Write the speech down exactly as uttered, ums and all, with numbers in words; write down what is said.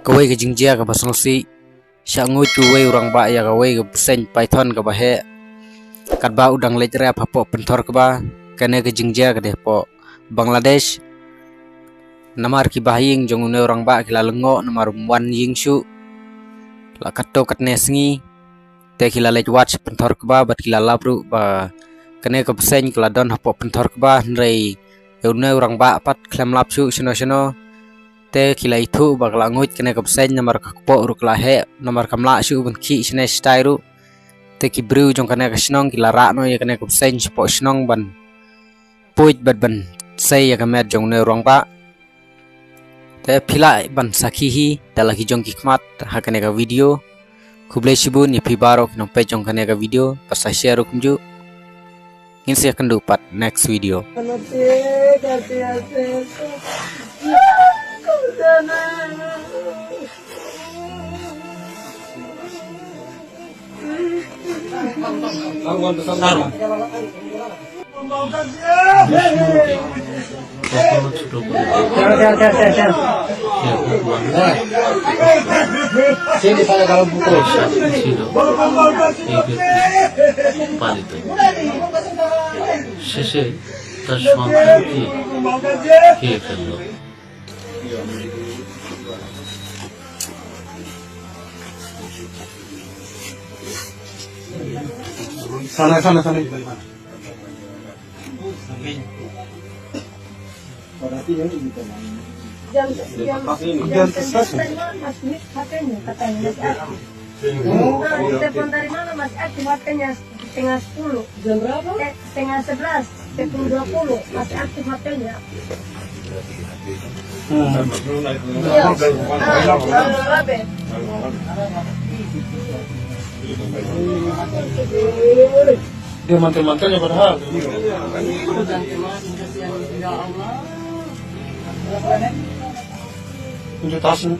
Kawei ka jingjia kaba sngewsih, shah nguid uwei u rangbah ïa kawei ka bseiñ python kaba heh. Katba u dang leit rep hapoh pynthor kba, kane ka jingjia ka dei hapoh Bangladesh. Namar ki bahaïing jong une u rangbah ki la lyngngoh namar um wan ïing shuh. La katto katne sngi te ki la leit wad sha pynthor kba bad ki la lap ruh ba kane ka bseiñ ka la don hapoh pynthor kba, hynrei une u rangbah pat khlem lap shuh shano shano. Te ki la ithuh ba ka la nguid kane ka bseiñ namar ka kpoh ruh ka la heh, namar kam lah shuh ban khih shane shatai ruh. Te ki briew jong kane ka shnong ki la rah noh ïa kane ka bseiñ shapoh shnong ban puid bad ban sei ïa ka met jong une u rangbah. Te phi lah ban sakhi hi da la ki jong ki khmat ha kane ka video. Khublei shibun ïa phi baroh ki nongpeit jong kane ka video, bad sa share ruh kumjuh. Ngin sa ïakynduh pat next video. কখনো ছোট করে দেখবে। কেউ তোমার পয়সা ছিল, এই ব্যক্তি পালিত। শেষে তার সন্তানকে খেয়ে ফেলল। Sana, sana, sana. Jam, jam, jam, jam, katanya, katanya, masih aktif. Telepon dari mana masih aktif, katanya setengah sepuluh. Jam berapa? Eh, setengah sebelas, pukul dua puluh, masih aktif H P-nya. Hmm. Iya. Ah, ah, Rabe. Dia mantel-mantelnya padahal. Tunjuk tasnya.